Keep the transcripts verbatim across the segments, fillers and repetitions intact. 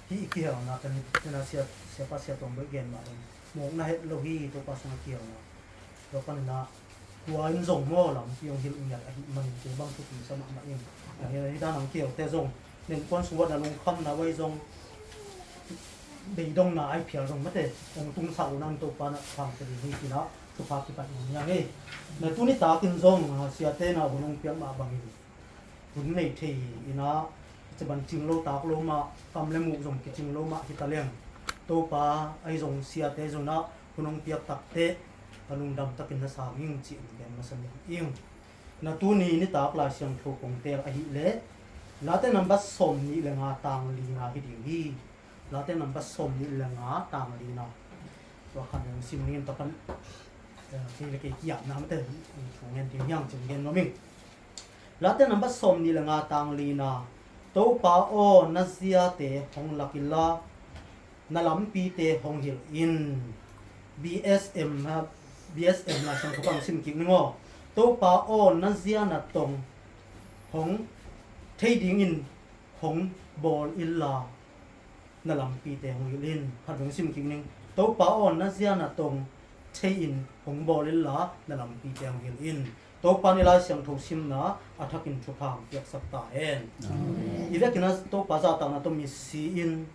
Hih i kihelna kan hi, tena sia, siapa Sia Tuang Boih gen mah dong mawkna het lo hi, Topa sungah kihelna. Tua panin ah tua in zong maw lampi hong hilh ngiat ahih manin kei bang thupi sa mahmah ing. Ahi, ahi dan ang kihelte zong nengkuan sung uah na lungkhamna uah zong beidongna ai phial zong mate hong tungsak uh nang Topa na phangte ding hi, tina thupha kipat ing niang ei. Na tuni takin zong, ah, siate na hun hong piak mah bangin hun nei thei inah, ciban cing lo tak lo mah, kam le muh zong kicing lo mah hi ta leng, Topa ahi zong siate zong ah hun hong piak takteh a lungdam takin na sang ing ci-in gen masa ning ing. Na tuni nitak Lai Siangtho kong teel ahih leh Late nambat sawm nih le nga tang lina hi ding hi. Late nambat sawm nih le nga tang lina. Tua khat hong sim ning in tua pan, eh, kei le kei kiapna mate, thu ngen ding hiang cin gen nuam ing. Late nambat sawm nih le nga tang lina. Topa aw, na ziate hong lak inla, na lampite hong hilh in. B S M, ha, B S M Lai Siangtho pan sim kik ning aw. Topa aw, na zia na tong hong thei dingin hong bawl inla, na lampite hong hilh in. Khat veng sim kik ning. Topa aw, na zia na tong thei in hong bawl inla, na lampite hong hilh in. Topa in i Lai Siangtho simna a thakin thupha hong piaksak ta hen. Amen. I vekin a Topa zahtakna tawh misi in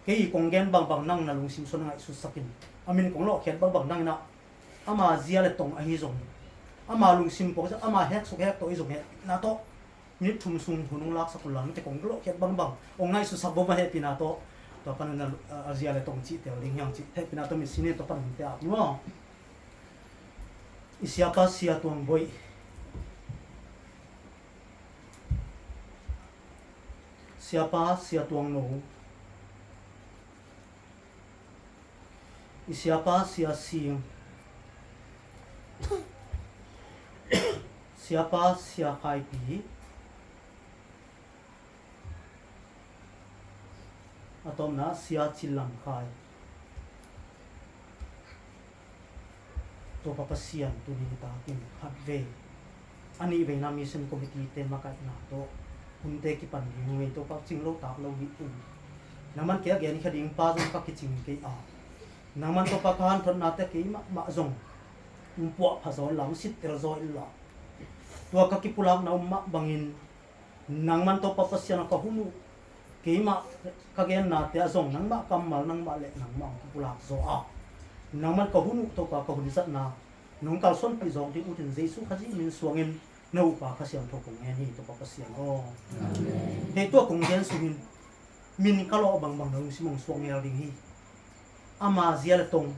kei kong gen bangbang nang na lungsim sung na ngaihsutsak in. A min kong lawhkhiat bangbang nang inah ama zia le tong ahi zong, ama lungsim pawh, ama heksuk hek tawh i zong hehpihna tawh minit thum sung hun hong laksak un la, mite kong lawhkhiat bangbang hong ngaihsutsak bo mah hehpihna tawh. Tua pan a, a zia le tong cih tel ding hiang cih hehpihna tawh misi in tua pan hun te ap ni maw. I siapa Sia Tuang Boih, siapa Sia Tuang No, i siapa Sia Sing, siapa Sia Khai Pi, a tawpna Sia Cin Lam Khai. Topa Pasian, tuni nitakin khat vei a nih veina Mission Committee te makaihna tawh hunte kipan ding ngei, Topa cing lo tak lo hi un. Nangman kei a genkhia ding pa zong ka kicing kei a, nangman Topa ka hanthotnate kei mahmah zong hong puahpha zaw inla, hong sittel zaw inla, tua ka kipulakna um mah bangin nangman Topa Pasian aw, ka hun uh, keimah ka gennate ah zong nangmah kammal, nangmah le nangmah hong kipulak zaw a, nangman ka hun uh Topa ka hun zatna nong kalsuanpih zawk ding utin Jesu Khazih min suangin na uhpa Kha Siangtho kong ngen hi, Topa Pasian aw. Amen. Hei tua kong gen sungin min ka lawh bangbang na lungsim hong suak ngel ding hi. Ama zia le tong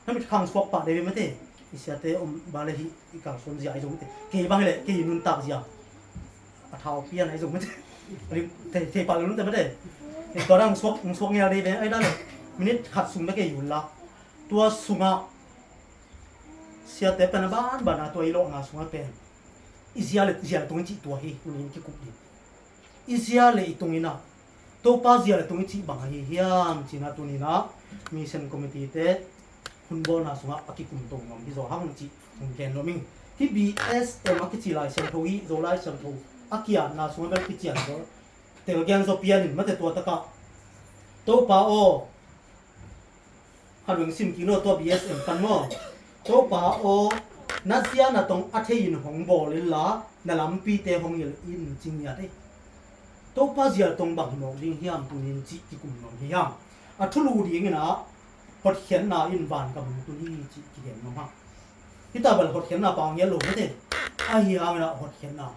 na mitkhang suak pah dei ve mate. I siate om ba le hih i kalsuan zia ahi zong mate, kei bang hi leh kei i nuntak zia a thau pian ahi zong mate. Thei, thei pah le nuntak mate. Tua dan hong suak, hong suak ngel dei ve ahi dan le minit khat sung bek kei i hun la. Tua sungah siate pen a banban a tua i lawhna sungah pen i zia le, zia le tong i cih tua hi, tuni in kikup ding. I zia le i tung in ah Topa zia le tung i cih bang ahi hiam cih na tuni in ah Mission Committee te hun bawlna sungah a kikum to nuam hi zaw hang cih hong gen nuam ing. Hih B S M a kici Lai Siangtho hi, Zo Lai Siangtho a kiatna sungah bel kician zaw, tel gen zaw pian in mate tua takah Topa aw, khat veng sim kik no tua B S M pan maw. Topa aw, na zia na tong a thei in hong bawl inla, na lampite hong hilh in ci ngiat ei. Topa zia le tong bang hi mawk ding hiam tuni in cih kikum nuam hi hang. A thulu ding in ah hotkhiatna in vangam hong tun hi cih kigen nuam hang. Hita bel hotkhiatna pang ngiat lo mate. Ahi hangin ah hotkhiatna,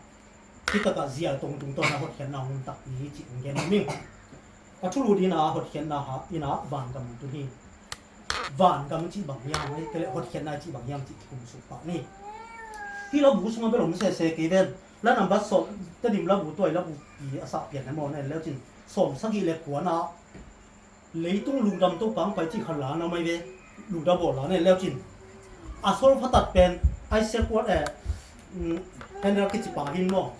hih takah zia le tong tungtawn ah hotkhiatna hong takpi hi cih hong gen nuam ing. A thulu ding in ah hotkhiatna ha in ah vangam tun hi. Vangam cih bang hiam hi, te le hotkhiatna cih bang hiam cih kikum suk pah ni. Hih labu sungah bel om sese kei ven. La nambat sawm, Tedim labu tua i labu pi a sah pian le maw na en leucin, sawm sagih le kuana leitung lungdam Topa hong pai cih khat la na om ahi ve. Lungdam bawl la na en leucin, a solfa tat pen Isaac Watts, eh, mm, Handel kici pa hi maw.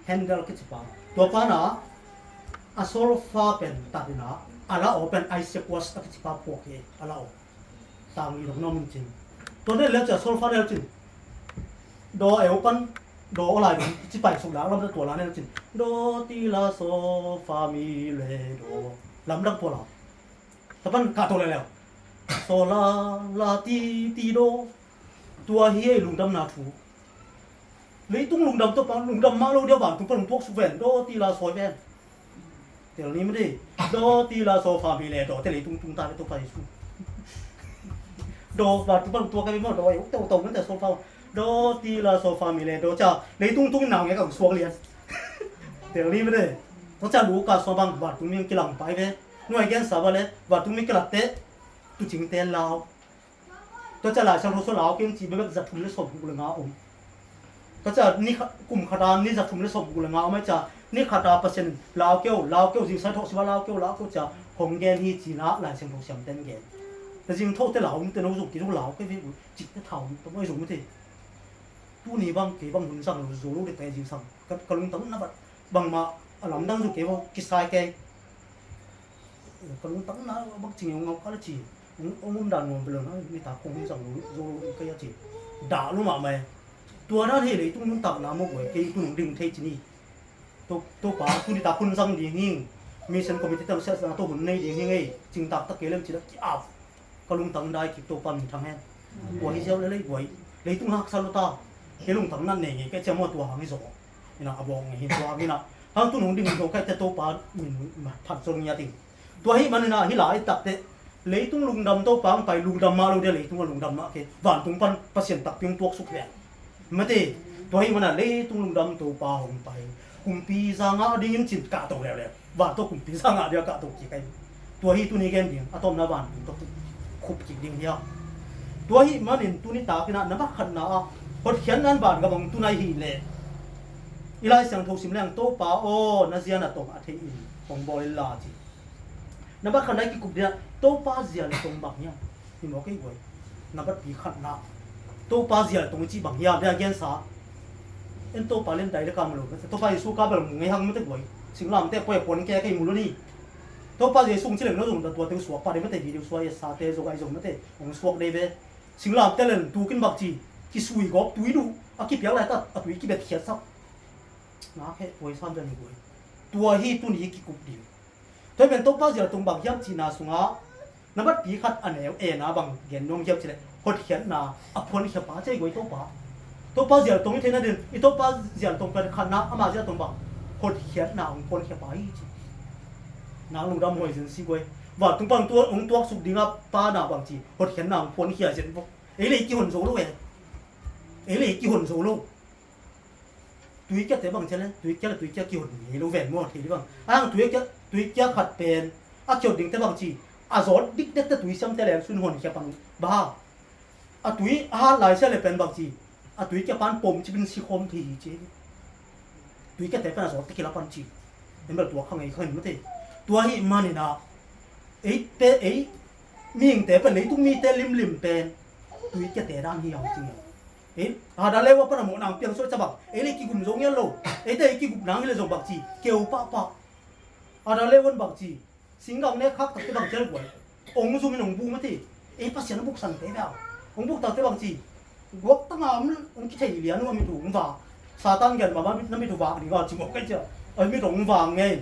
Handel kici pa. Tua pa na a solfa pen tat in ah a la aw pen Isaac Watts a kici pa phuak hi, a la aw. Tang li dong na om in cin. Tua na en leucin a solfa na en leucin, do eu pan do aw lai dong ci pai suk la lam tua la na en leucin, do ti la so fa mi le do. Lamdang tua la. Tapan kah to leuleu. Saw la, la ti, ti daw. Tua hi ei lungdamna thu. Leitung lungdam tawh pang lungdam mah lo dia vantung pan lungtuak suk ven. Daw ti la saw ven. Tel ni mah di. Daw ti la saw family daw te leitung tung ta ve Topa Jesu. Daw vantung pan lungtuak ka ve maw daw ei uk teu tau man te saw fa. Daw ti la saw family daw ca leitung tung nau nge ka suak lian. Tel ni mah di. Tua ca lu ka saw bang vantung ming kilang pai ve. Nuai gen sa ba le vantung ming kilat te. Tu cing te lau. Tua ca Lai Siangtho sua lau keng ci bebek za thum le sawm guk le nga om. Tua ca ni kha-, kum khata ni za thum le sawm guk le nga om ai ca ni khata Pasian lau keu, lau keu, zingsai thawh siva lau keu, lau keu ca hong gen hi ci na Lai Siangtho siam ten gen. Na zing thawh te lau te no zuk ki zuk lau kei ve u cik te thau ta mai zong te. Tuni bang kei bang hun sang lo zo lo de te zingsang. Ka, ka lungtang na vat bangmah a lamdang zuk kei bang kisai kei. Ka lungtang na bang cing ngau ka la ci. Ong, ong um dan ngom belo na ni ta kong hun sang lo zo lo kei a ci. Dah lo mah mai. Tua dan hi leitung nuntakna mo guai kei tu nong ding thei ci ni. To, Topa, tuni ta hun sang ding hing. Mission committee tam siasna to hun nei ding hing ei. Cing tak tak kei lem ci la ki ap. Ka lungtang dai kik Topa min thang hen. Tua hi ziau le lei guai. Leitung haksa lo ta. Kei lungtang na nei ngei kei ciam maw tua hang hi zaw. Ina a bawng ngei hi tua hang ina. Hang tu nong ding zo kei te Topa min phat zon ngia ting. Tua hi man ina hi lai tak te. Leitung lungdam Topa ang pai lungdam mah lo dia leitung a lungdam mah kei. Vantung pan Pasian takpi ang tuak suk hen. Mate, tua hi mana leitung lungdam Topa hong pai. Kumpi za ngah dingin cin kah to leuleu. Van to kumpi za ngah dia kah to kik ai. Tua hi tuni gen ding, a tawmna van ding to khup kik ding hi a. Tua hi manin tuni takin ah na bak khatna ah hotkhiatna in van gam hong tun ai hi leh. I Lai Siangtho sim leng Topa aw na zian a tong a thei in hong bawl in la ci. Na bak khatna i kikup ding ah Topa zial tong bang hiam? Hi mawk ei guai. Na bak pi khatna Topa zial tong i cih bang hiam? Dia gensa en Topa len dai le ka mu lo. Topa Jesu ka bel mu ngei hang mate guai. Singlamte poi a puan ke kei mu lo ni. Topa Jesu ci leng no zong da tua teng suak pa de mate video suak i sa te zong ai zong mate hong suak de ve. Singlamte len tukin bak ci kisui gawp tui duh a kipiak lai ta a tui kibet khiat sak. Na khe puai sam den guai. Tua hi tuni hi kikup ding. Tua pen Topa zial tong bang hiam cihna sungah na bat pi khat a neu e na bang gen nuam hiam cileh hotkhiatna a phuankhia pa cei guai Topa. Topa zial tong i theihna din i Topa zial tong pen khatna ama zial tong bang hotkhiatna hong phuankhia pa hi ci. Nang lungdam huai zin si guai. Vantung pan tua hong tuaksuk dinga pa na bang ci hotkhiatna hong phuankhia zin bok. Ei le i kihon zo lo e. Ei le i kihon zo lo. Tuikiate bang cia le tuikia le tuikia kihon ngei lo ven maw thei li bang. Ang tuikia tuikia khat pen a kihon dingte bang ci a zawt dikdekte tui siamte leng sun honkhia pang ba. A tui a hat lai sia le pen bang ci a tuikia pan pom cipin sikhawm thei hi ci. Tuikiate pen a zawt te kila pan ci. En bel tua kha ngei kha ngei mate. Tua hi maninah ei pe ei mihingte pen leitung mite limlim pen tuikiate dan hi hau ci ngei. Ei, Adam le Eva pan a mawhna hong piang suak cia bang ei le i kigum zo ngial lo. Eite i kigup nang hi le zong bang ci keu pahpah. Adam le Eva in bang ci singgang ne khak takte bang cia le guai. Ong zum in ong bu mate. Ei Pasian a buk sante bia ong buk takte bang ci guak tanga om ong kithei lian uh a mit uh ong vak. Satan gen mama na mit uh vak ding a ci mawk kai cia. Ai mit ong vang nge.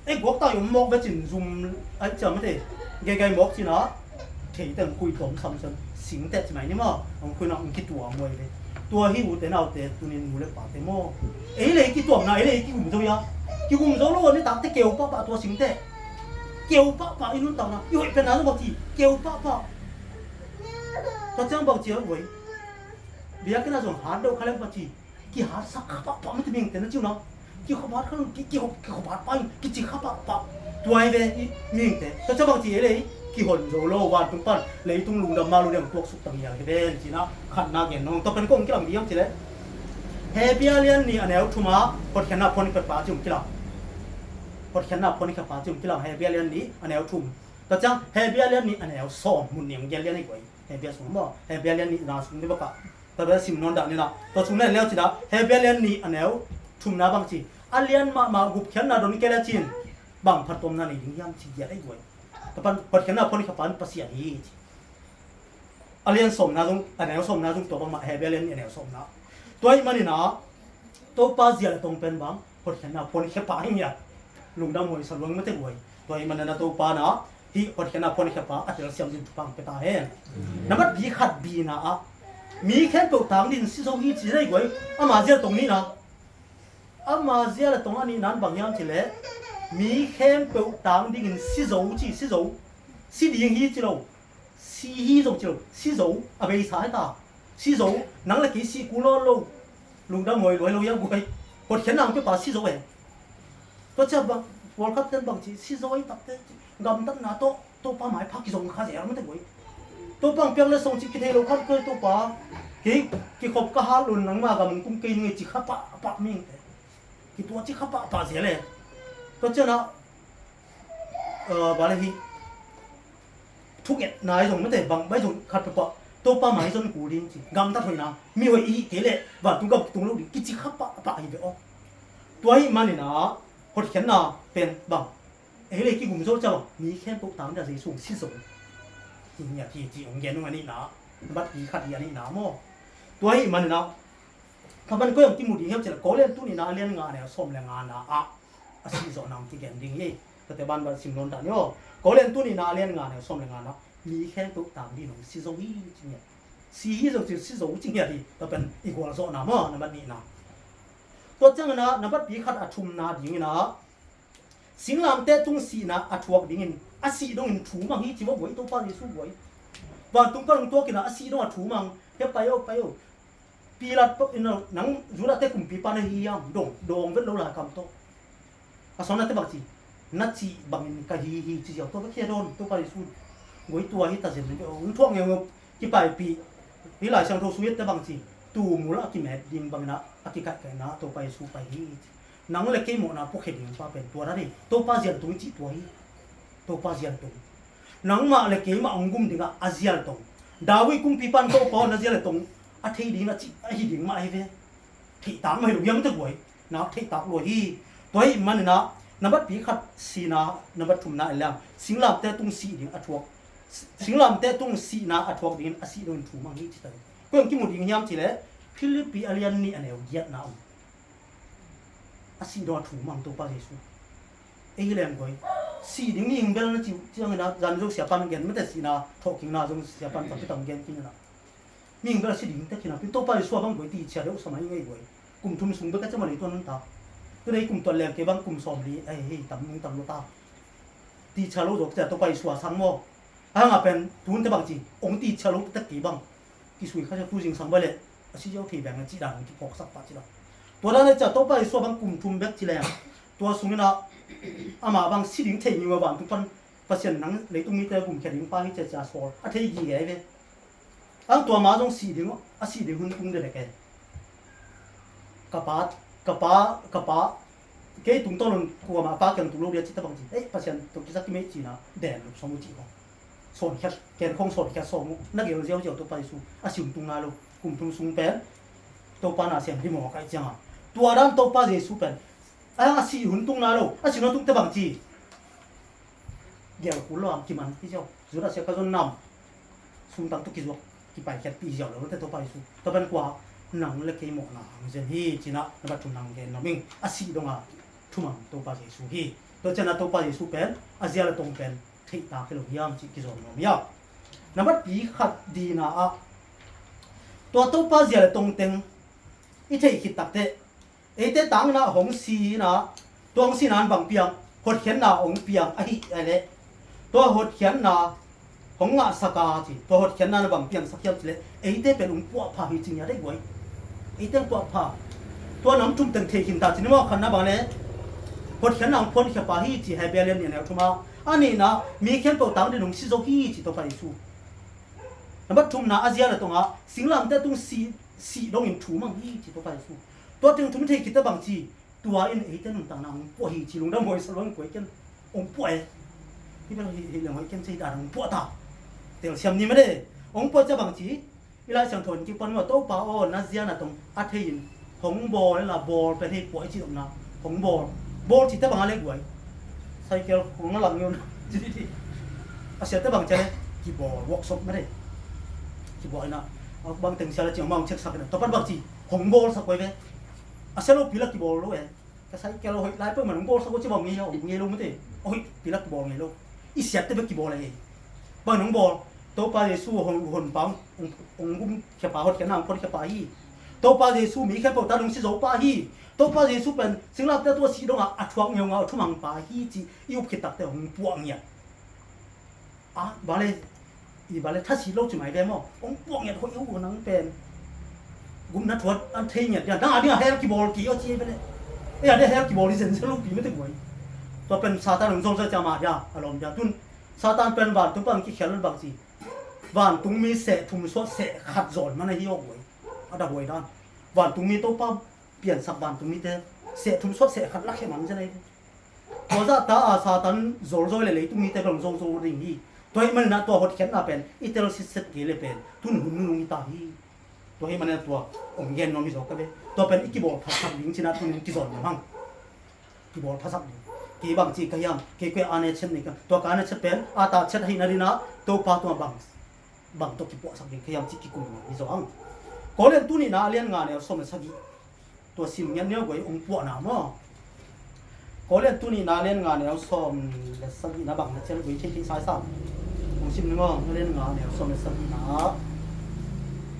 Ei guak ta i om mawk ve cin zum ai cia mate. Geigai mawk cina thei teng khui tom sam san sing te ci mai ni maw. Ong khui na ong kitua muai ve. Tua hi ute naute tunin nu le pate maw. Ei le kituamna ei le kigum zo ia. Kigum zo lo ni takte keu pahpah tua sing te. Keu pahpah i nuntakna i hoih penna zo bak ci keu pahpah. Tua ciang bang ci a uai. Biakinn a zong hat deuh kha leng bang ci. Kihatsak kha pahpah mite mihingte na ci uh na. Kikhobat kha ki kikhobat pah in kici kha pahpah. Tuai ve i mihingte tua ciang bang ci ei le kihon zo lo vantung pan leitung lungdam ma lo ding tuaksuk tang hial hi ven ci na khatna gen nong tua pen kong kilang biang ci le. Hebia lian ni a neu thuma hotkhiatna phuan khat pa ci ung kilang. Hotkhiatna phuan khat pa ci ung kilang Hebia lian ni a neu thum. Tua ciang Hebia lian ni a neu sawm mun ni ung gen lian i guai. Hebia sung maw Hebia lian ni na sung ni baka. Tua bia sim nawn dah ni na tua sung lian leu ci na Hebia lian ni a neu thumna bang ci a lian mahmah gupkhiatna don kei le cin bang phattuamna nei ding hiam ci giat ei guai. Tua pan hotkhiatna phuan khat pan Pasian hi ci. A lian sawmna zong a neu sawmna zong tua bangmah Hebia lian ni a neu sawmna. Tua ih maninah Topa zial tong pen bang hotkhiatna phuan khat pa hi ngiat. Lungdam huai sa luang mate guai. Tua hi manana Topa na hih hotkhiatna phuankhia pa a telsiam ding thupha pia ta hen. Nambat pi khat bina ah mi khempeuh tang dingin si zo hi ci dai guai. Ama zia le tong nihna, ama zia le tong a nihna in bang hiam cileh mi khempeuh tang dingin si zo ci, si zo. Si ding hi ci lo. Si hi zong ci lo, si zo a beisa hi ta. Si zo, nang le kei si kul lo lo. Lungdam huai luai lo ia guai. Hotkhiatna ang pia pa si zo e. Tua cia bang, World Cup ten bang ci, si zo i takte, gamtatna tawh Topa mai pha kizong kha zel mate guai. Topa ang piak le song ci kithei lo khat guai Topa. Kei kikhop ka hat lun nangma gam ong tung kei ning e ci kha pahpah mingte. Kitua ci kha pahpah zel e. Tua ciana, eh, bale hi thungetna i zong mate bang bai zong khat pahpah Topa mai zon kul ding ci. Gamtat hoihna, mi hoih i hih kei leh vantung gam kitung lo ding kici kha pahpah hi ve aw. Tua hi manina hotkhiatna pen bang, ei le kigum zo cia bang mi khempeuh tang dia Jesu hong si zo. Hi ngiat hi ci hong gen ung a nihna. Nambat pi khat hi a nihna maw. Tua hi manina kha ban koi hong kimu ding hiam cileh Korin tu nihna a lian nga neu sawm le ngana ah a sih zawhna hong kigen ding hi. Tate ban ban sim nawn dah ni aw. Korin tu nihna a lian nga neu sawm le ngana mi khempeuh tang dingin hong si zo hi ci ngiat. Si hi zo ci, si zo ci ngiat hi. Tua pen i gualzawhna maw, nambat nihna. Tua ciangin ah nambat pi khat a thumna dingin ah singlamteh tung sihna a thuak dingin a sih dongin thu mang hi ci maw guai Topa Jesu guai. Vantung pan hong tuakin ah a sih dong a thu mang. He pai o, pai o. Pilat nang Judah te kumpipa na hi hiam? Dong, dong vet lo lai kam tawh. A sawnate bang ci, na cih bangin ka hi hi ci ziau tawh bek hi a dawn Topa Jesu. Guai tua hi ta zen pen hong thuak ngeungeu kipaipih. Hih Lai Siangtho sung hiatte bang ci, tumul a kimet ding bangin ah a kikaihkaihna Topa Jesu pai hi ci. Nang le kei mawhna puakhia ding pa pen tua dan hi. Topa zial tung i cih tua hi. Topa zial tung. Nangmah le keimah hong gum dingah a zial tong. David kumpipan Topa aw na zial le tong a thei dingin a cih ahi ding mah ahi ve. Theihtak mah hi lo hiam te guai. Nak theihtak lua hi. Tua hi maninah nambat pi khat sihna, nambat thumna en leng singlamteh tung sih ding a thuak, singlamteh tung sihna a thuak dingin a sih dongin thu mang hi ci ta hi. Koi hong kimu ding hiam cileh Philippi a lian nih a neu giatna om. A sih dong a thu mang Topa Jesu. Ei hi leng guai. Sih ding ni hing bel na ci ciangin ah zan zo siapan gen mate sihna thawhkikna zong siapan tampi tam gen khin inah. Mihing bel a si ding tek hi napi Topa Jesu a bang guai tichia deuh sa mah hi ngei guai. Kum thum sung bek a cema lei tuan hun ta. Tuna i kum tuan leng kei bang kum sawm li a hi hi tam nung tam lo ta. Tichia lo zawk cia Topa Jesu a sang maw. A hanga pen tuhunte bang ci ong tichia lo tek kei bang. Kisui kha cia tu zingsang bale a si ziau thei beng a cih dan ong kiphawksak pah ci lo. Tua dan a cia Topa Jesu a bang kum thum bek ci leng tua sungin ah ama bang si ding thei ngiu a vantung pan Pasian nang leitung mite gumkhia ding pa hi cia cia sawl a thei gige ve. Ang tua ma zong sih ding, a sih ding hun tung dekdek e. Ka pa, ka pa, ka pa, kei tungtawn un kuamah pa kiang tung lo dia cih tabang ci. Ei, Pasian tawh kisap kimei cihna den lup sawm uh cih khong. Sawnkhiat, ken khong sawnkhiat sawm uh. Na gel ziauziau Topa Jesu a sih hun tung nai lo. Kum thum sung pen Topa na siam hi mawk aih cianga tua dan Topa Jesu pen a hang a sih hun tung nai lo. A sih hun tung tabang ci. Gel kul lo ang kiman hi ziau. Judas Iskariot nam sumtang tu kizuak kipaikhiatpih ziau lo te Topa Jesu. Tua pen kua nang le kei mawhna hang zen hi cinah na va thum nang gen nuam ing. A sih donga thumang Topa Jesu hi. Tua cianah Topa Jesu pen a zial a tong pen theihtak hi lo hiam cih kizom nuam hiam. Nambat pi khat dina ah tua Topa zial a tong teng i theih khit takteh eite tangna hong sina, tua hong sina an bang piang, hotkhiatna hong piang ahi a leh tua hotkhiatna hong ngahsaka ci, tua hotkhiatna na bang piangsak hiam cileh eite pen hong puahpha hi ci ngiat ei guai. Eite hong puahpha. Tua nam thum teng thei khin ta ci ni maw, khatna bang le hotkhiatna hong phuankhia pa hi ci Hebrew lian nih a neu thuma. A nihna mi khempeuh tang din hong si zo hi ci Topa Jesu. Nambat thumna a zial a tongah singlamteh tung sih sih dongin thu mang hi ci Topa Jesu. Tua teng thum thei khit tabang ci tua in eite nuntakna hong puah hi ci lungdam huai sa luang kuai ken hong puah e. Hi bel hi hi leng huai ken ci hi dan hong puah ta. Telsiam ni mede hong puah ca bang ci i Lai Siangtho in kipan uh a Topa aw na zial a tong a thei in hong bawl la bawl pen hei puah i ci omna hong bawl bawl ci tabang a le guai. Cycle hong na lang ngiun ci di a sia tabang ca le kibawl workshop mede. Kibawl ina bang teng sia la ci hong ma hong check sak ina tapan bang ci hong bawl sak koi ve. A sia lo pi la kibawl lo e. Ka cycle hoih lai peuhmah nong bawlsak uh ci bang ngei a, hoih ngei lo mate. Hoih pilak kibawl ngei lo. I siatte bek kibawl a ei. Bang nong bawl? Topa Jesu hon, honpa hong, hong gumkhia pa, hotkhiatna hong phuankhia pa hi. Topa Jesu mi khempeuh tungah hong si zo pa hi. Topa Jesu pen singlamteh tungah a sih dongah a thuak ngeungau a thumang pa hi ci i up khit takteh hong puah ngiat. A, bale, i bale thasit lo ci mai ve maw? Hong puah ngiat hoih uh nang pen. Gupna thu a thei ngiat dia. Nang a dingah hell kibawl kei aw ci ei bale. Ei a dingah hell kibawl hi zenzen lo pi mate guai. Tua pen Satan hong zolzol cia mah dia, a lawm dia. Tun Satan pen vantung pan kikhial bang ci. Vantungmi seh thum suah seh khat zawn man ahi aw guai. A dah guai dan. Vantungmi Topa piansak vantungmite seh thum suah seh khat lakhia man zen ahi. Tua zahta a Satan zolzoi le leitung mite bang zozo ding hi. Tua hih maninah tua hotkhiatna pen i tel sitset kei le pen tun hun nunung hi ta hi. Tua hih maninah tua hong gen nuam hi zaw ka ve. Tua pen i kibawl phatsak ding cinah tunin kizawn nuam hang. Kibawl phatsak ding. Kei bang ci ka hiam, kei kua a ne chet ni ka. Tua ka ne chet pen a ta chet ahihna dinah Topa tua bang, bang tua kipuahsak ding ka hiam ci kikum nuam hi zaw hang. Korin tunihna a lian nga neu sawm le sagih. Tua sim ngiat neu guai hong puahna maw? Korin tunihna a lian nga neu sawm le sagihna bang na cial guai thei thei sai sa. Hong sim ni maw? A lian nga neu sawm le sagihna.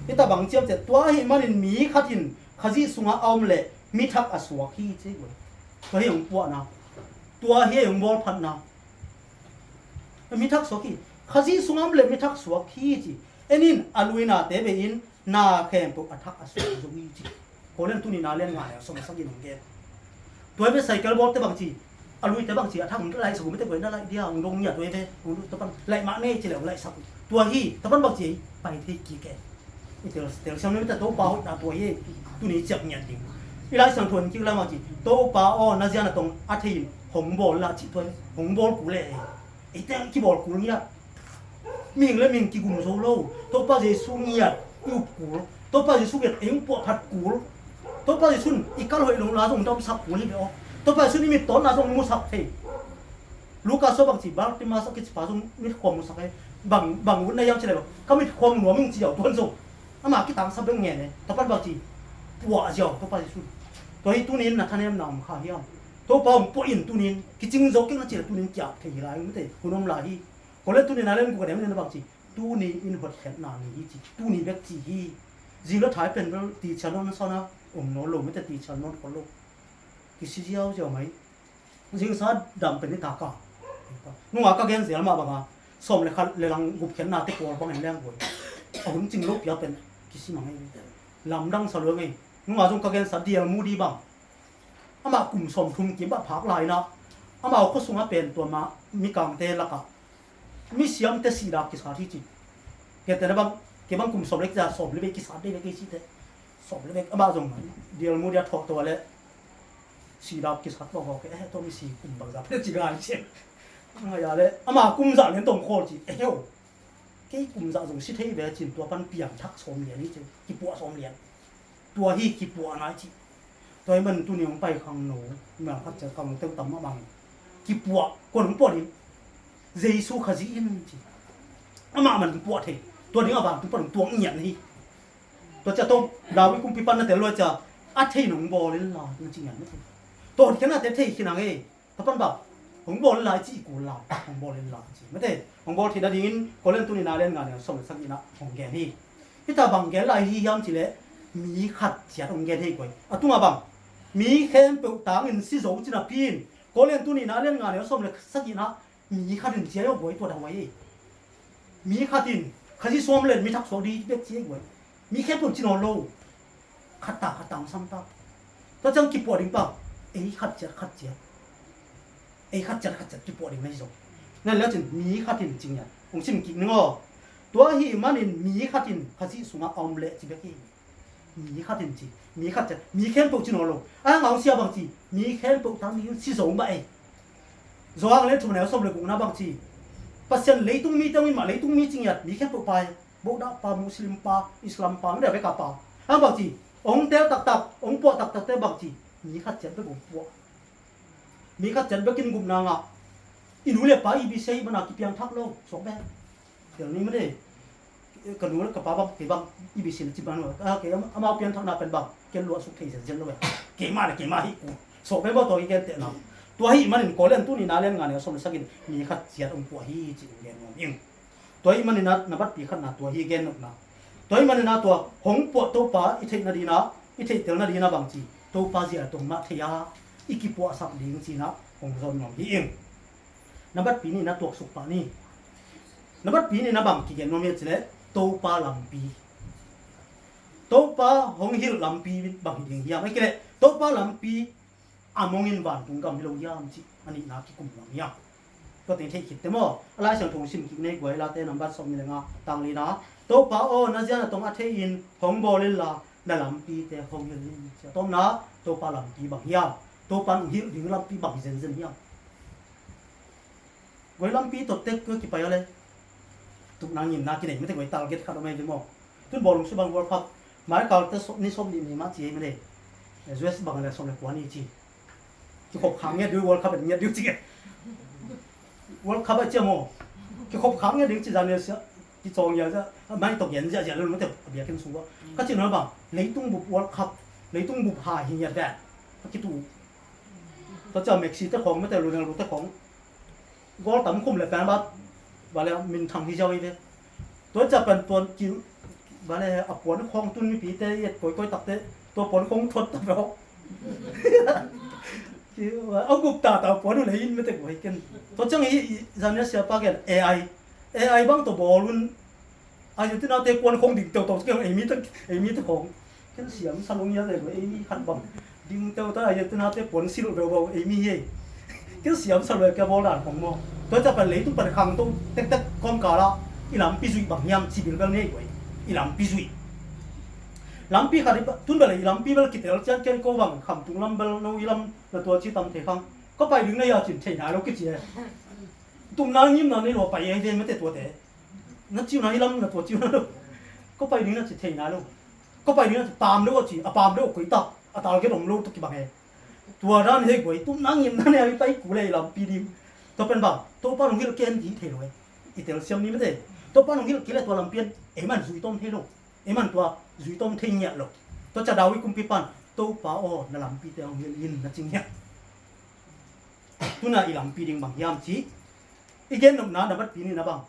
Hita bang ciam ciat tua ahih manin mi khat in Khazih sungah a om leh mi thak a suak hi ci guai. Tua hi hong puahna. Tua hi hong bawlphatna. Mi thak suak hi. Khazih sungah a om leh mi thak suak hi ci. En in a luinate bei in na khempeuh a thak a suak zo hi ci. Korin tunihna lian nga le sawm le sagih nong gen. Tua hi ve cycle bawlte bang ci. A luite bang ci a thak hong laihsak uh mite guai na laih dia hong dong ngiat tua hi ve. Hong dong tapan laih mah nei ci le hong laihsak uh. Tua hi tapan bang ci ei pai thei kik e. I tel, telsiam ni mite Topa hoihna tua hi ei. Tuni ciap ngiat ding. I Lai Siangtho in kik lam a ci. Topa aw na zian a tong a thei in hong bawl la ci tua hi. Hong bawl kul e. Ei teng kibawl kul ngiat. Mihing le mihing kigum zo lo. Topa Jesu ngiat i up kul. Topa Jesu ngiat ei hong puahphat kul. Topa Jesu in i kal hoih lo la zong damsak kul hi ve aw. Topa Jesu in i mittawnna zong musak thei. Lukas sua bang ci Bartimas a kici pa zong mitkhuam musak e. Bang, bang utna hiam ci le bang ka mitkhuam nuam ing ci ziau tuan zong. Ama kitangsa bek ngen e. Tapan bang ci puah ziau Topa Jesu in. Tua hi tunin na thanemna om kha hiam? Topa hong puah in tunin kicing zo keng na ci le tunin kiap thei hi lai mate. Hun om lai hi. Korin tunihna lian guk a dem lian a bang ci. Tuni in hotkhiatna ni hi ci. Tuni bek ci hi. Zing le thai pen bel tichial nawn sa na om nawn lo mate tichial nawn khol lo. Kisi ziauziau mai. Zingsa dam pen ni taka. Nunga ka gen zel mah banga sawm le khat le lang gupkhiatnate pawl bangin leng guai. A hun cing lo pia pen kisi mang ei. Lamdang sa lua ngei. Nunga zong ka gensa dial mu di bang. Amah kum sawm thum kim a phak lainah amau khua sungah pen tua mah mikangte lakah misiamte sihdak kisat hi ci. Kei tena bang, kei bang kum sawm le kizat sawm le vei kisat dei ve kei sihte. Sawm le vei amah zong dial mu dia thawh tua le sihdak kisat bawk bawk eh tua misi kum bangzah pia ci ngai ci. Ngai a le amah kum zah lian tong khawl ci eh heo. Kei kum zah zong si thei ve cin tua pan piangthak sawm lian hi ci kipuah sawm lian. Tua hi kipuahna i cih. Tua hi man tuni hong pai khangno mial khat ciat khangno teu tam mah bang kipuah kuan hong puah ding. Jesu Khazih in ci. Amah man hong puah thei. Tua ding a vantung pan hong tuak ngiat na hi. Tua ciah tawh David kumpi pan na tel lua ciah a thei nong bawl in la na ci ngiat na thei. Tua hotkhiatnate thei khin a ngei. Tapan bang hong bawl in la i ci i kul la hong bawl in la i ci mate. Hong bawl theihna dingin Korin tunihna lian nga neu sawm le sagihna hong gen hi. Hita bang gen lai hi hiam cileh mi khat ciat hong gen hi guai. A tungah bang mi khempeuh tangin si zo cinapi in Korin tunihna lian nga neu sawm le sagihna mi khat in cia hi guai tua dah guai hi. Mi khat in Khazih sungah om le mi thak suak dih bek ci hi guai. Mi khempeuh ci nawn lo. Khat ta khat ta hong sam ta. Tua ciang kipuah ding pah ei khat ciat khat ciat. Ei khat ciat khat ciat kipuah ding na hi zo. Nan le cin mi khat in ci ngiat hong sim kik ning aw. Tua ahih manin mi khat in Khazih sungah a om leh ci bek hi. Mi khat in ci mi khat ciat mi khempeuh ci nawn lo. A hang a hong sia bang ci mi khempeuh tang mi si zo mah ei. Johan le thum neu sawm le gukna bang ci Pasian leitung mi teng in mah leitung mi ci ngiat mi khempeuh pai. Buddha pa, Muslim pa, Islam pa, mite a veka pa. Ang bangci, ong tel taktak, ong puah taktakte bangci, mi khat ciat bek ong puah. Mi khat ciat bekin gupna ngah. I nu le pa i bisiai mana kipiangthak lo, suak bek. Tel ni made. Ka nu le ka pa bang, kei bang i bisiai na ci bang lo. Ah, kei amau piangthakna pen bang, ken luah suk thei zenzen lo e. Keima le keima hi ku. Sawh ve maw, tua i gentehna. Tua ahih manin Korin tuni na lian nga neu sawm le sagih in mi khat ciat hong puah hi ci-in gen nuam ing. Tua ahih manin a na batpi khatna tua hi gennopna. Tua ahih manin a tua hong puah Topa i theih nadingin a, i theihtel nadingin a bangci, Topa zia tawh mah thei a i kipuahsak ding ci-in a hong zawn nuam hi ing. Na batpi nih na tuaksuk pah ni. Na batpi nih na bang kigen nuam hi a cileh Topa lampi. Topa hong hilh lampi bang hi ding hiam? Ahih kei leh Topa lampi a mongin vantung gam hi lo hiam cih a nihna kikum nuam hiam? Tua teng theih khit teh maw? A Lai Siangtho sim kik ni ei guai, Late nambat sawm nih le nga tang lina. Topa aw, na zia na tong a thei-in hong bawl inla, na lampite hong hilh in ci a. Tawpna, Topa lampi bang hiam? Topa hong hilh ding lampi bang hi zenzen hiam? Guai lampi tawh tek tua kipai a le. Tupna ngimna kinei mate guai, target khat om ei ve maw? Tun bawlung su bang World Cup mai kal te ni sawm nih ni mah ci ei mate. U S bang a le sawm le kua ni ci. Kikhop khang ngiat ding, World Cup en ngiat ding ci. World Cup a cia maw? Kikhop khang ngiat ding ci zan ni sia. Kicawng ia zia. Mai tawh gen ziahziah lo mate a biakinn sung ua. Ka cih na bang, leitung bup World Cup, leitung bup ha hi ngiat ve. A kitu. Tua cia Messi te khawng mate, Ronaldo te khawng. Goal tam khum le pen ba, ba le minthang hi ziau hi ve. Tua cia pen tuan ki, ba le a puan khawng tun mipite i et koikoi takte, tua puan khawng thuat ta ve. Ki, a guk ta ta puan uh le in mete guai ken. Tua ciang i, i, zan ni a siapa gen A I. A I bang tawh bawl un. Argentina te puan khawng ding teuh tawh kiang ei mi te, ei mi te khawng. Ken siam sa lo ngiat ei lo, ei mi khat bang. Ding teuh ta Argentina te puan silh veuh veuh ei mi hi. Ken siam sa lo ei ka bawl dan khawng maw. Tua cia pan leitung pan khang to tektek kawmkal ah i lampi zuih bang hiam ci bilbel nei guai. I lampi zuih. Lampi khat i pa, tun bel i lampi bel kitel cian ken ko bang Khamtung lam bel no i lam na tua ci tam thei khang. Ka pai ding na ia cin thei nai lo kici e. Tumna ngimna nei lo pai ei ve mete tuate. Na ciu na hi lam na tua ciu na lo. Ka pai ding na ci thei nai lo. Ka pai ding na ci pam lo a ci, a pam lo a koi ta, a target om lo tu kibang e. Tua dan he guai, tumna ngimna nei a i pai ku le i lampi ding. Tua pen bang, Topa nong hilh ken di thei lo e. I telsiam ni mete. Topa nong hilh kile tua lampi an, ei man zui tom thei lo. Ei man tua zui tom thei ngiat lo. Tua cia David kumpipan, Topa aw, na lampite hong hilh in na ci ngiat. Tuna i lampi ding bang hiam ci. I gennopna na batpi ni na bang.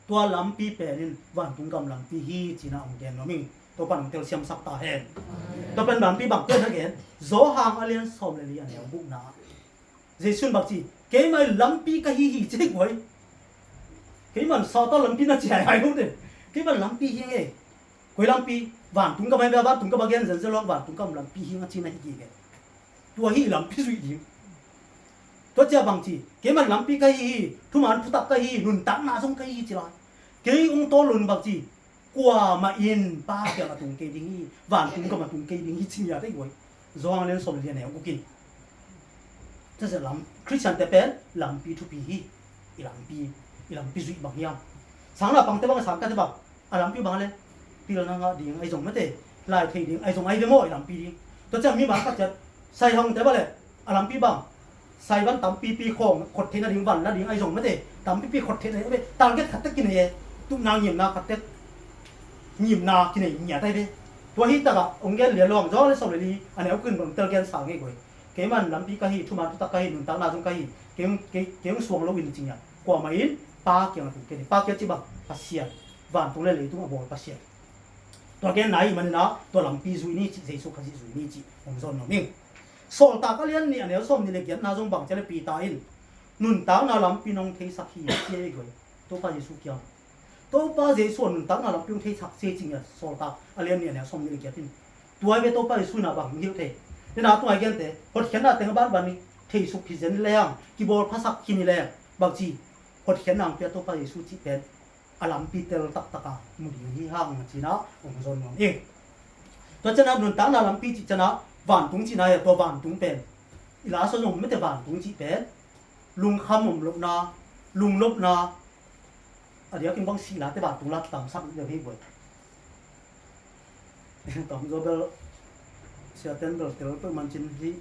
Tua lampi pen in vantung gam lampi hi ci-in a hong gen nuam ing. Topa nong telsiamsak ta hen. Tua pen lampi bang pen a gen. Johan a lian sawm le li a neu gukna. Jesu in bang ci, keimah in lampi ka hi hi ci guai. Keimah in Satan lampi na ci haihai lo de. Keimah in lampi hi ing e. Koi lampi, vantung gam a hi ve, vantung gam a gen zenzen lo, vantung gam lampi hi ing a ci na hi gige. Tua hi lampi zuih ding. Tua cia bang ci, keimah in lampi ka hi hi, thuman thutak ka hi hi, nuntakna zong ka hi hi ci lai. Kei hong tawl lo in bang ci, kuamah in Pa kiang a tung kei ding hi, vantung gam a tung kei ding hi ci ngiat ei guai. Johan a lian sawm le li a neu guk in. Tua cia lam, Khristian te pen lampi thupi hi. I lampi, i lampi zuih bang hiam? Sangna pangte bang, sangkahte bang, a lampi bang le pilna ngah ding ahi zong mate, lai thei ding ahi zong ahi ve maw i lampi ding. Tua cia mi bang khat ciat, sai hongte bang le, a lampi bang, sai van tampipi khawng khot theihna ding, van la ding ahi zong mate, tampipi khot theihna ding, target khat tek kinei e, tupna ngimna khat tek, ngimna kinei ngiat ahi ve. Tua hi takah hong gen lian lo hang, Johan a lian sawm le li a neu guk in bang tel gen sa ngei guai. Keimah in lampi ka hi, thuman thutak ka hi, nuntakna zong ka hi, kei hong, kei, kei hong suang lo in ci ngiat. Kuamah in Pa kiang a tung kei ding, Pa kiang ci bang, Pasian, vantung le leitung a bawl Pasian. Tua genna ahih manin a, tua lampi zuih ni ci, Jesu Khazih zuih ni ci, hong zawn nuam ing. Sawltak a lian nih a neu sawm nih le giatna zong bang ci le Peter in, nuntakna lampi nong theisak hi, ci ei guai. Topa Jesu kiang. Topa Jesu a nuntakna lampi hong theisak ci ei ci ngiat Sawltak a lian nih a neu sawm nih le giat in. Tua hi ve Topa Jesu in a bang hong hilh thei. Nina tua hi gente, hotkhiatna teng a banban ni, theisuk hi zen ni leng, kibawl phasak hi ni leng, bang ci, hotkhiatna hong pia Topa Jesu cih pen, a lampi tel taktak a mu ding hi hang ci-in a hong zawn nuam ing. Tua ciang a nuntakna lampi cih ciang a, vantung cihna hi a, tua vantung pen. I la sawzong mete vantung cih pen. Lungkham om lohna, lunglopna, a diakin bang sih late vantung la kitamsak deuh hi guai. Tamzaw bel, siaten bel tel peuh man cin hi.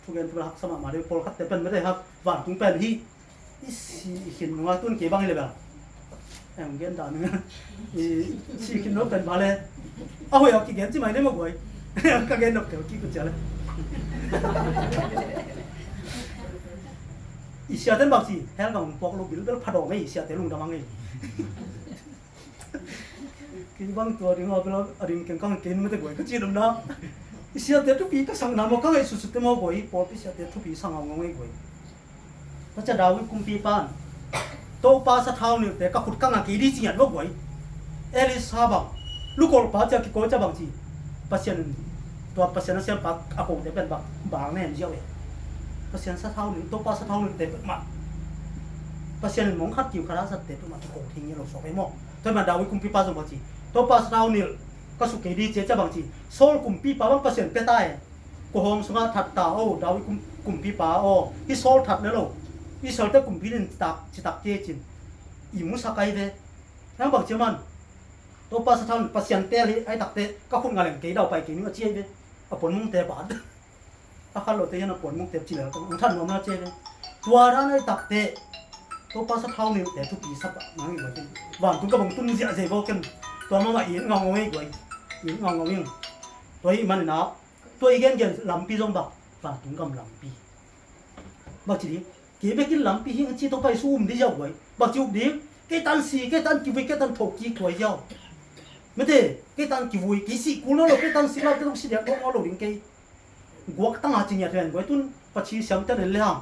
Thugen tel haksa mahmah deuh, pawlkhatte pen mete hak, vantung pen hi. I si i khin nunga tun kei bang hi le bel. Em gen dan nunga. I si i khin nung pen bale. A hoi a kigen ci mai ne ma guai. Ka gen nok tel ki ku cia le. I siate bang ci, hell gam puak lo bilbel pha dawm ei, i siate lungdam ang ei. Kei bang tua ding a bel a ding keng kang kei mate guai ka ci dam na. I siate thupi ka sang na maw, ka ngaihsutsut te maw guai, pawlpi siate thupi sang a ngong ei guai. Tua ciang David kumpipa in, Topa sathau nilhte ka khut ka ngah kei ding ci ngiat lo guai. Elisha bang, lukolpa ciang kiko ciang bang ci, Pasian in, tua Pasian a siampa a kote pen bang, bang na en ziau e. Pasian sathau nilh, Topa sathau nilhte peuhmah, Pasian in mong khat kiu khat a zatte peuhmah kiko thei ngiat lo suak e maw. Tua hi man David kumpipa zong bang ci, Topa sathau nilh ka suk kei ding ci a, ciang bang ci, Saul kumpipa bang Pasian pia ta e. Kua hawng sungah that ta aw, David kum, kumpipa aw, hih Saul that le lo. Israelte kumpi in citak, citak kei cin, i musak ai ve. Nang bang ci man, Topa sathau nilh Pasian teel hi ai takte, ka khut ngah leng kei dau pai kei ning a ci ai ve. A puanmungte pat. A khat lote hian a puanmungte ci lel tang, ang that nuam na ci ai ve. Tua dan ai takte, Topa sathau nilhte thupi sa pah nang i lo cin, vantung ka bang tun ziahziah vaw ken. Tua mahmah i ngaungau ei guai. I ngaungau ing. Tua hi manin ah, tua i gengen lampi zong bang, vantung gam lampi. Bang ci ding, kei bekin lampi hi a ci, Topa Jesu um ding ziau guai. Bang ci up ding, kei tan si, kei tan kivui, kei tan thawhkik tuai ziau. Mate, kei tan kivui, kei sih kul nawn lo, kei tan si lau, kei tan si diak nawn lo ding kei. Guaktang a ci ngiat ven guai tun, Paci siamte nen le hang.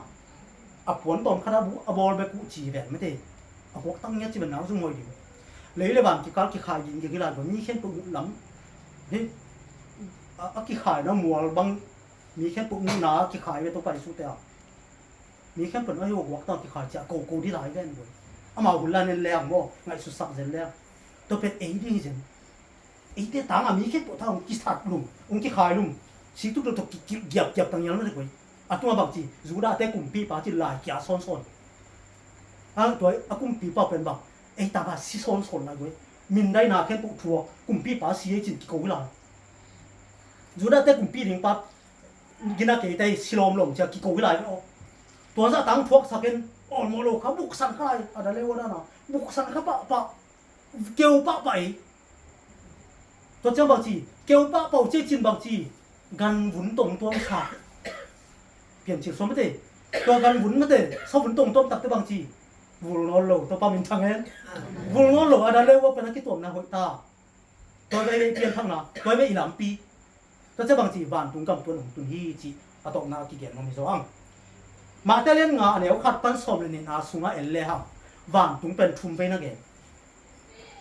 A puan tawm khat a bu, a bawl bek uh ci ven mate. A guaktang ngiat ci ven nang zung hoi ding. Lei le van kikal kikhai ding kei kila guai, mi khempeuh muh lam. Hei, a, a kikhaina mual bang, mi khempeuh muhna kikhai ve Topa Jesu te a. Mi khempeuh a hi guaktang kikhai ci a ko ko ding lai ven guai. Amau hun lai nen le hang maw, ngaihsutsak zen le hang. Tua pen ei ding hi zen. Eite tangah mi khempeuh tha hong kisat lum, hong kikhai lum. Situ tawh tawh ki, ki, giap, giap tang ngial mate guai. A tungah bang ci, Judah te kumpipa ci lai kia sawnsawn. A tua a kumpipa pen bang, ei tangah si sawnsawn lai guai. Mindaina khempeuh thuak, kumpipa si ei cin kiko hi lai. Judah te kumpi ding pa, gina kei te si lawmlawm cia kiko hi lai ve aw. Tua zah tang thuaksak in, awlmawh lo kha, buksan kha lai, a da le ua dana, buksan kha pahpah. Keu pahpah ei. Tua ciang bang ci, keu pahpah uh ci cin bang ci, ganvun tongtuam sa. Piancil suam mate. Tua ganvun mate, savun tongtuam takte bang ci, vul nawn lo, Topa min thang hen. Vul nawn lo, a da le ua pen a kituamna hoih ta. Tua ve i pianthakna, tua ve i lampi. Tua ciang bang ci, vantung gam tuan hong tun hi ci, a tawpna a kigen nuam hi zaw ang. Mate lian nga a neu khat pan sawm le nihna sungah en le hang, vantung pen thum vei na gen.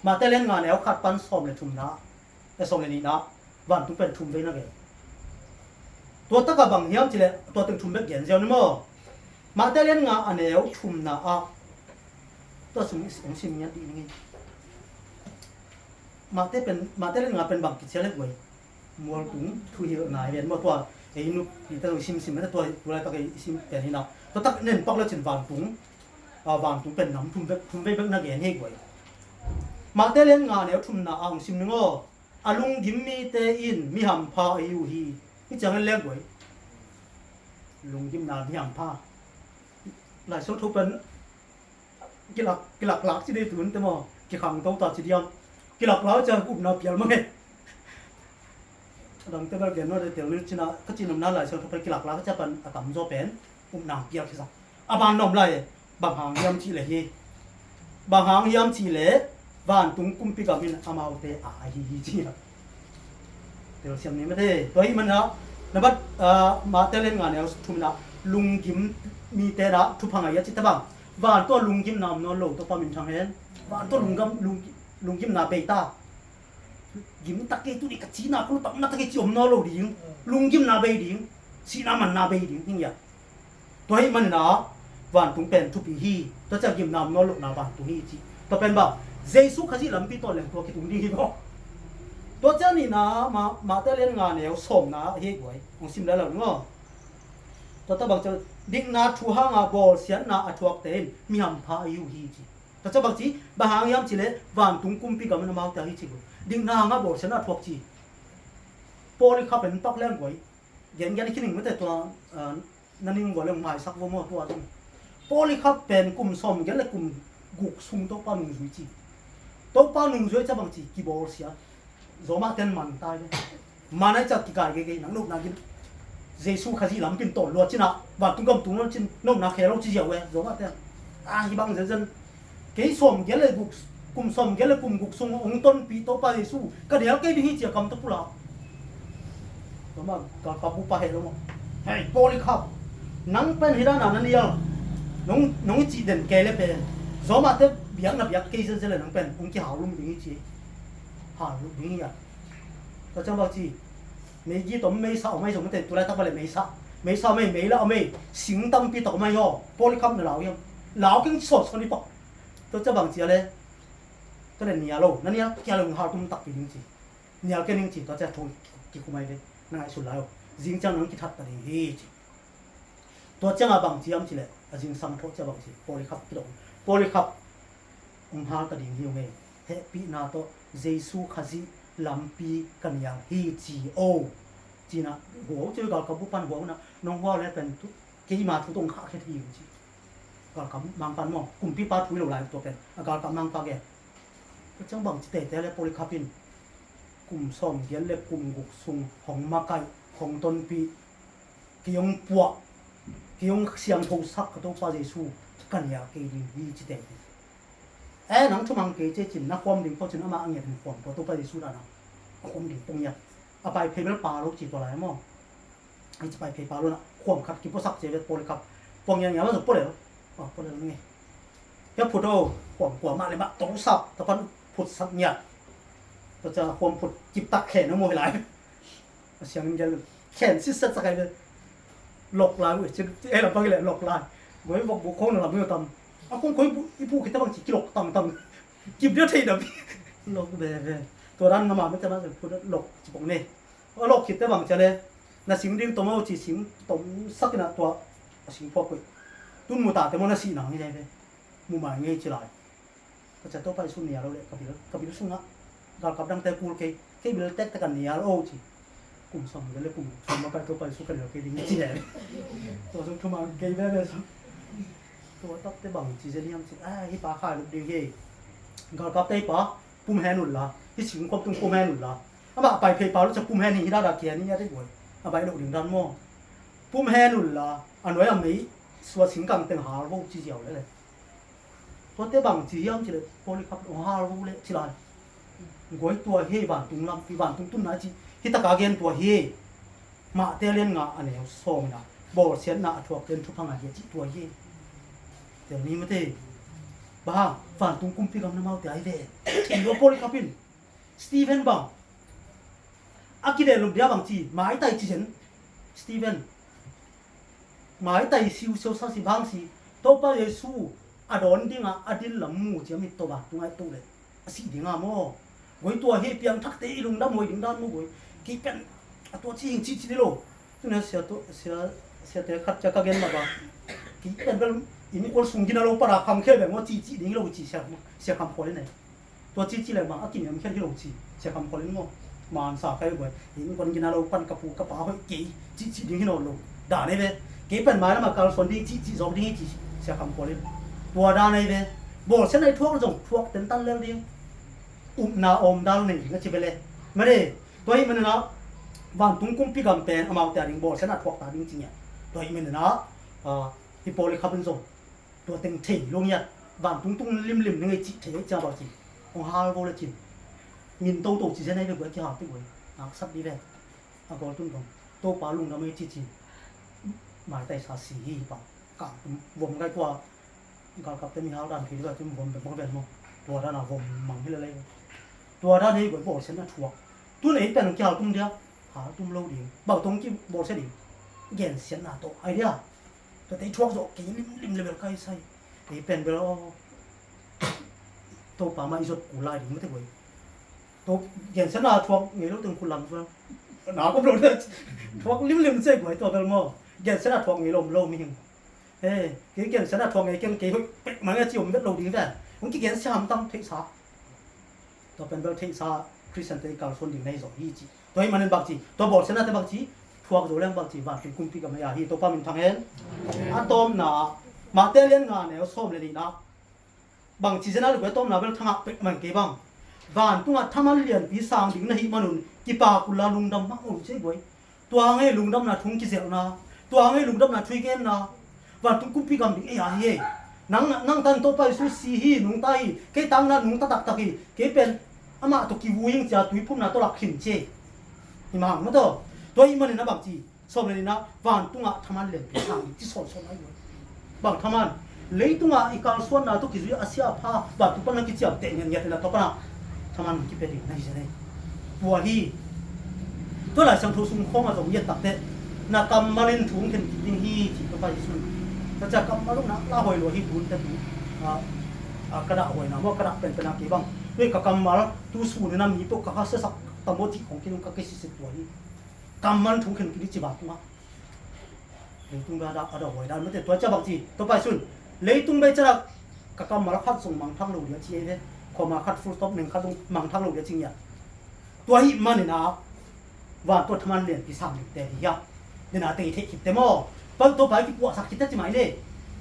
Mate lian nga a neu khat pan sawm le thumna, e sawm le nihna, vantung pen thum vei na gen. Tua takah bang hiam ci le, tua teng thum bek gen ziau ni maw. Mate lian nga a neu thumna ah, tua sung hong sim ngiat dih ning in. Mate pen, Mate lian nga pen bang kici le guai. Mualtung thuhilhna hi ven maw, tua ei nupi te lo i simsim mate, tua tulaitak ei i sim pen hi na. Tua tak nen pak le cin vantung, a, vantung pen nam thum vek, thum vei bek na gen hi guai. Mate lian nga neu thumna a hong sim ning aw. A lunggim mite in mi hampha ahi uh hi. Hi ciang en leng guai. Lunggimna mi hampha. Lai Siangtho pen kilak, kilaklak ci dei tun te maw, kikhangto ta ci diam. Kilaklak ciang upna pial mah e. A dangte bel gen nuam dei tel ni cina, ka ci nopna Lai Siangtho pen kilaklak ciang pan a tamzaw pen upna pial kisa. A ban nop lai, bang hang hiam cih leh hi. Bang hang hiam cih leh vantung kumpi gam in amaute a ahi hi ci a. Telsiam ni mate. Tua hi mana, na bat, ah, Mate lian nga neu thumna, lunggim mite na thupha ngai a ci ta bang. Van tua lunggimna om nawn lo, Topa min thang hen. Van tua lunggam, lung, lunggimna bei ta. Gim tak kei tu ni ka cina, ka lu tak na tak kei ci om nawn lo ding. Lunggimna bei ding. Sihna manna bei ding, hing ya. Tua hi manina, vantung pen thupi hi. Tua ciang gimnam nawn lohna vantung hi ci. Tua pen bang, Jesu Khazih lampi tawn leng tua kitung ding hi bawk. Tua ciang nihna, ma, Mate lian nga neu sawmna hi guai. Hong sim lai lo ni maw. Tua ta bang ciang, dikna thu hanga bawlsiatna a thuakte in mi hampha ahi uh hi ci. Tua ciang bang ci, bang hang hiam ci leh vantung kumpi gam in amaute ahi ci guai. Dikna hanga bawlsiatna a thuak ci. Paul i kha pen pak leng guai. Gen gen i khining mate tua, ah, na ning vua le maisak vua maw tua zong. Paul i kha pen kum sawm gen le kum guk sung Topa nungzui ci. Topa nungzui ciang bang ci kibawlsia. Zawmah ten man tai le. Man ai ciang kikai gei gei nang nopna gin. Jesu Khazih lampi in tawl lua cin ah vantung gam tung lo cin nopna khe lo ci ziau e. Zawmah te a hi bang zenzen. Kei sawmgiat le guk, kum sawmgiat le kum guk sung hong tonpih Topa Jesu ka nial kei ding hi ci a kam tawh pulak. Zawmah galkap bupa heh lo maw? Hei Polycarp, nang pen hi dana na nial, nong, nong i cih den kei le pen zawmah te biakna biak kei zenzen le nang pen hong kihau lum ding hi ci. Hau lum ding hi a. Tua ciang bang ci, meigit om, meisa om ahi zong mate, tulaitak bale meisa, meisa om ei, meila om ei, sing tampi tak om ahi haw. Polycarp na lau hiam? Lau keng sawt sawt i pak. Tua ciang bang ci a le, tua le nial lo, na nial kia le hong hal tum takpi ding ci. Nial kei ning ci, tua ciang thu kikum ahi ve, na ngaihsun lai aw. Zing ciang nang kithat ta ding hi ci. Tua ciangah bang ci hiam cileh a zingsang thawh ciah bang ci, Polycarp kidong. Polycarp, hong hal ta ding hi ung ei. Hehpihna tawh Jesu Khazih lampi ka nial hi ci o. Cinah hua uh ci, galkap bupan hua unah nong hua le pen keima thu tawh hong khahkhia thei ung ci. Galkap mangpan maw, kumpipa thu hi lo lai tua pen a galkap mangpa gen. Tua ciang bang ci tete le Polycarp in kum sawmgiat le kum guk sung hong makaih, hong tonpih, kei hong puah, kei hong siangthosak ka Topa Jesu ka nial kei ding hi ci tete. E nang thumang kei ci cin na khuam ding pawh cin amah a ngiat in khuam tua Topa Jesu dana a khuam ding pong ngiat. A pai phei bel pa lo ci tua lai maw? Hi ci pai phei pa lo na khuam khat kipuasak ci vet Polycarp. Pong ngiat ngiat ma zo puah le lo. Puah le lo nge. Hia phut o, khuam kua mah le mah tong sap tapan phutsak ngiat. Tua ciang a khuam phut kiptak khen o maw hi lai. A siangin gel khen sitset sak ai ve. Lok lai uh e, cin e lam pang i le lok lai. Goi vok bu khong na lam hi tam. A khong khoi bu i bu khit te bang ci kilok tang tang. Kip dia thei dam. Lok ve ve. Tua dan na ma me te ma se pu lok ci bong ne. A lok khit te bang ci le. Na sing ding tom o ci sing tom sak ina tua. A sing phuak koi. Tun mu ta te mo na si nang hi le ve. Mu mai ngei ci lai. Ka cia Topa Jesu nia lo le ka bil, ka bil sungah galkap dangte kul kei, kei bil tektek a nia lo ci. Kum sawm le kum sawm makaih Topa Jesu ka nial kei ding ci le. Tua sung thumang kei veve sung. Tua takte bang ci zen hiam ci, a hi pa khai luk ding hi. Galkapte hi pa pum hen unla, hi singkhuam tung pum hen unla. Amah pai phei pa lo cia pum hen hi, hi dada kia ni a te guai. A bai lo ding dan maw? Pum hen unla, a nuai a mei sua singkang teng hal vo ci ziau le le. Tuate bang ci hiam cileh Polycarp hong hal vo leh ci lai. Guai tua hi vantung lampi, vantung tunna ci hi taka gen tua hi. Mahte lian nga a neu sawm ina bawlsiatna a thuak ten thupha ngah hi a cih tua hi. Tel ni mate. Bang hang vantung kumpi gam na maute ai ve. Thei lua Polycarp in. Stephen bang a kidel lum dia bang ci maitai ci zen. Stephen maitai siusiu sa si bang si Topa Jesu a dawn dinga a dil lam mu ciam hi to bang tungai to le a si dinga maw? Goi tua hi piang thakte i lungdam hoi ding dan mu goi. Kei pen a tua ci hing ci ci ni lo. Tuna sia to sia siate khat cia ka gen ma ba. Kei pen bel in kol sung gina lo para kham khel beng maw ci ci ding lo ci sia sia kham khol i nei. Tua ci ci le ma a kiniam khiat hi lo ci sia kham khol in maw? Mansa kai guai in kon gina lo pan ka pu ka pa hoih kei ci ci ding hi nawn lo. Dan ei ve kei pen mai lama kalsuan ding ci ci zawk ding hi ci sia kham khol in. Tua dan ei ve bawlsiatna i thuak zong thuak tentan lel ding. Upna awm dal nei ding a ci bele. Mare tua hi manina vantung kumpi gam pen amaute a ding bawlsiatna thuak ta ding ci ngia. Tua hi manina hi Polycarp in zong tua teng thei lo ngiat. Vantung tung limlim ni ngei cih thei ei cia bau ci. Hong hal vo le cin. Min toto ci zen ei ve guai kihal ti guai. Haksat di ve. A gol tun dong Topa lungdam ei ci cin. Maitai sa si hi hi pa. Kang tum vom gai tua. Galkap te mi hal dan thei di va tum vom beng bang ven mo. Tua dan a vom mang hi le lei. Tua dan ei guai bawlsiatna thuak. Tun ei pen kihal tum dia. Hal tum lo ding. Bau tong kibawlsiat ding. Gensiatna to. Ai dia. Tua tei thuak zawh kei limlim le bel kai sai. Ei pen bel aw. Topa mah i zot kul lai ding mate guai. To gensiatna thuak ngei lo teng kul lam zual. Na kop lo le. Thuak limlim se guai tua bel maw? Gensiatna thuak ngei lo om lo mihing. He, kei gensiatna thuak ngei keng kei hoih pek mah nge ci om bet lo ding ve. Hong kigensia hamtang theihsa. Tua pen bel theihsa Khristiante i kalsuan ding na hi zawh hi ci. Tua hi manin bangci tua bawlsiatnate bangci thuak zo leng bangci vantung kumpi gam a hi. Topa min thang hen. A tawpna Mate lian nga neu sawm le nihna bangci zena le guai tawpna bel thangah pek man kei bang. Vantungah thaman lianpi sang ding na hih manun kipak unla lungdam mah un ci guai. Tua hang ei lungdamna thu kizelhna, tua hang ei lungdamna thu i genna. Vantung kumpi gam ding ei a hi ei. Nang, nang tan Topa Jesu si hi, nungta hi, kei tangna nungta taktak hi, kei pen amah tawh kivui ing ci-a tuiphumna tawh lak khin ci ei. Hi mah hang maw taw. Tua ahih manin a bang ci, sawm le nihna, vantungah thaman lianpi sang ding ci sawnsawn ahi. Bang thaman? Leitungah i kalsuanna tawh kizui a sia a pha, vantung pan na kiciamteh ngiatngiat leh tua panah thaman kipia ding na hi zen ei. Tua hi. Tua Lai Siangtho sung khawngah zong i et takteh, na kammal in thu hong khen kik ding hi ci Topa Jesu in. Tua ciang kammal uh na la huai lua hi, tun teh tu, a, a, ka dah huaina maw, ka dah penpen a kei bang. Tua ka kammal tu sun in a mi peuh ka kha siasak tam maw cih khong kei nung ka kei sisit tua hi. Kammal thu khen kik ding ci bang tungah. Leitung bel a dah, a dah huai dan mate, tua ciang bang ci, Topa Jesu in, leitung bei ciang a ka kammal khat zong mangthang lo ding a ci ei ve. Comma khat, full stop, neng khat zong mangthang lo ding a ci ngiat. Tua ahih manin a, vantung thaman lianpi sang ding te hi hiam? Nena teng i theih khit teh maw. Pa, Topa i kipuahsak khit teh ci mai ni.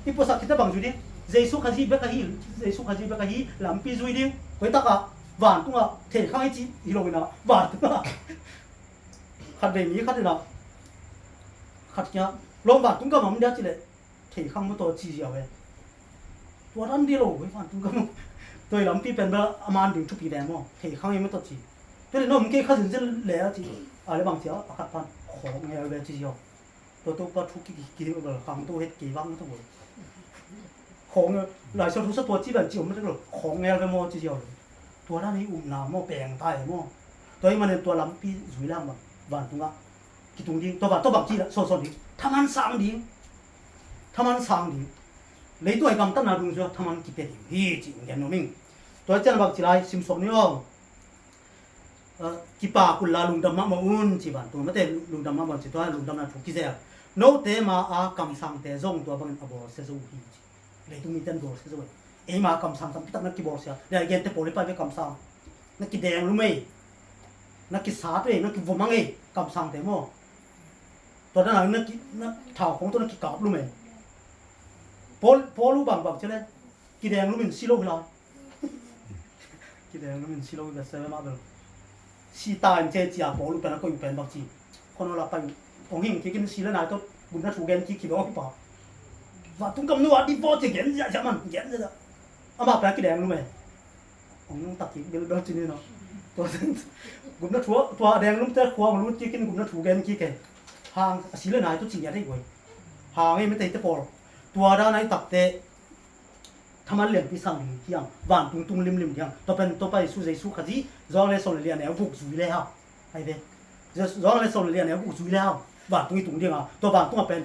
I puahsak khit teh bang zui ding? Jesu Khazih bek ahi, Jesu Khazih bek ahi, lampi zui ding. Koi takah, vantungah, thei khang i ci hi lo in a, vantungah. Khat vei mi khat in a, khat kia, lawm vantung gam ah om dia ci leh, thei khang maw taw ci ziau e. Tua dan di lo, hoi vantung gam ah. Tua i lampi pen bel a man ding thupi ve maw, thei khang i maw taw ci. Tua leh na om kei kha zenzen leh a ci, a leh bang ci a, a khat pan, khawng ngel ve ci ziau. Tua Topa thu ki, ki, ki, khangto het kei vang maw taw. Khawng ngel, Lai Siangtho sung tua ci ven ci om maw taw, khawng ngel ve maw ci ziau lo. Tua dan i upna maw, peng ta e maw. Tua ahih manin tua lampi zui leng bang, vantungah kitung ding, tua bang, tua bang ci leh, sawnsawn ding. Thaman sang ding. Thaman sang ding. Leitung a i gamtatna dungzui ah thaman kipia ding hi ci-in gen nuam ing. Tua ciang bang ci lai, sim suak ni aw. Ah, kipak unla lungdam mahmah un ci vantung, mate, lungdam mahmah un ci, tua lungdamna thu kizel. Note ma-a kamsangte zong tua bangin a bawlsia zo uh hi ci. Leitung mite in bawlsia zo hi. Eima kamsang tampi tak na kibawlsia. Leh a gente pawl i pai ve kamsang. Na kideng lum ei. Na kisat ei, na kivom ang ei. Kamsangte maw. Tua dan a na ki, na thau khong tawh na kikap lum ei. Pawl, pawl uh bang bang ci leh. Kideng lum in si lo hi lai. Kideng lum in si lo hi bel, se mah bel. Si ta in ci ci a pawl uh pen a koih uh pen bang ci. Khonol a pai uh. Hong hing kik in si leh nai tawh gupna thu gen kik kik aw hi pa. Vantung gam nu a di vaw ci gen ziahziah man, gen ziahziah. Amah pen a kideng lum e. Hong tak kik bilbel ci ni no. Tua gupna thu, tua a deng lumte khua hong lut kik in gupna thu gen kik e. Hang a si leh nai tawh ci ngiat hi guai. Hang e mite te pawl. Tua dan a i tak teh. Thaman lianpi sang ding hi hang, vantung tung limlim ding hang. Tua pen Topa Jesu, Jesu Khazih, Johan le sawm le li a neu guk zui le hang. Ai ve. Jesu, Johan le sawm le li a neu guk zui le hang. Vantung i tung ding a. Tua vantung a pen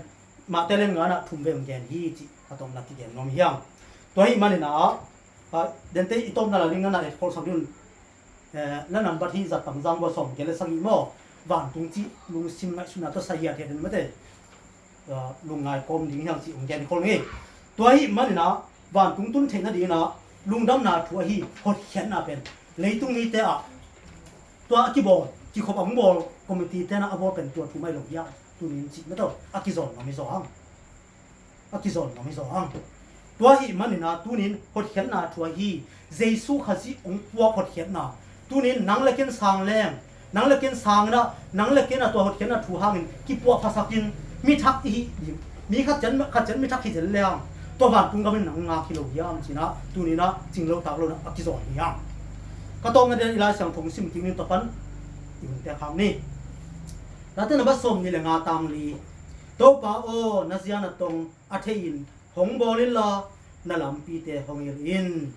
Mate lian nga na thum vei hong gen hi cih a tawpna kigen nuam hi hang. Tua ahih manin a, a, dente i tawpna la ding na na et khol sak ding un. Eh, na nambat hi zat pang zang bua sawm gen le sagih maw. Vantung cih lungsim ngaihsutna tawh sa hiathiat in mate. Ah, lungngai kawm ding hiam cih hong gen khol ngei. Tua ahih manin ah vantung tun theih nadingin ah lungdamna thu ahi hotkhiatna pen leitung mite ah tua a kibawl, kikhop a hong bawl committee te in ah a bawl pen tua thu mah hi lo hiam? Tunin cih mah tawh a kizawn nuam hi zaw hang. A kizawn nuam hi zaw hang. Tua ahih manin ah tunin hotkhiatna thu ahi Jesu Khazih hong puak hotkhiatna. Tunin nang le ken sang leng, nang le ken sang in ah, nang le ken ah tua hotkhiatna thu hangin kipuahphasak in mi thak i hih ding. Mi khat ciat, khat ciat mi thak hi zel leng tua vantung gam in nang ngak hi lo hiam ci-in ah tunin ah cing lo tak lo in ah a kizawn hi hang. Ka tawpna ding ah i Lai Siangtho hong sim kik ni, tua pan i hun tek hang ni. Late nambat sawmnih le nga, tang li. Topa aw, na zia na tong a thei-in hong bawl inla, na lampite hong hilh in.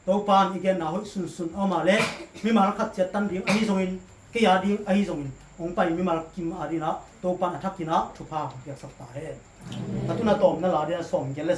Topa in i genna hoih sunsun a om a leh mimal khat ciat tan ding ahi zongin, kei a ding ahi zongin, hong pai mimal kim a dingin ah Topa in a thakin ah thupha hong piaksak ta hen. A tun a tawpna la ding ah sawm gen le